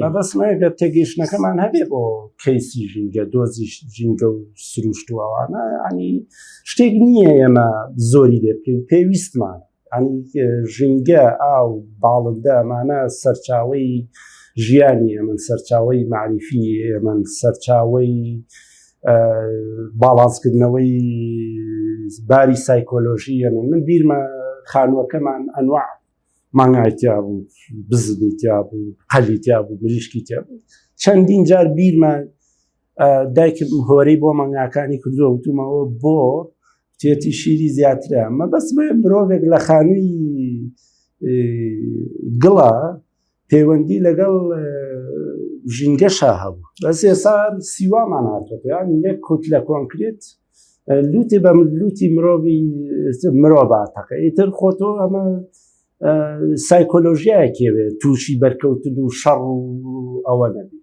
مەبەستمە گەر تێگەیشتنەکەمان هەبێ بۆ کەیسی ژینگە دۆزی ژینگە و سروشت و ئەوانە ینی شتێک نییە ئێمە زۆری لێ بکەین پێویستمان ینی ژینگە ئاو باڵندە ئەمانە سەرچاوەی ژیانی ئەمن سەرچاوەی معریفی ئێمن سەرچاوەی باڵانسکردنەوەی باری سایکۆلۆژی ئەمن من بیرمە خانووەکەمان ئەنواع مانگای تیا بوو بزنی تیا بوو قەلی تیا بوو مریشکی تیا بوو چەندین جار بیرمە دایکم هۆرەی بۆ مانگاکانی کردووە وتومەوە بۆ تێتی شیری زیاترە مەبەست بێ مرۆڤێک لە خانووی گڵە پەیوەندی لەگەڵ ژینگەشا هەبوو بەس ئێستا سیوامان هاتووە یان یەک کوت لە کۆنکرێت لوتی بە لوتی مرۆڤی مرۆڤ تەقە ئیتر خۆتۆ ئەمە سایکۆلۆژیایەکێوێ تووشی بەرکەوتن و شەڕ و ئەوە نەبی.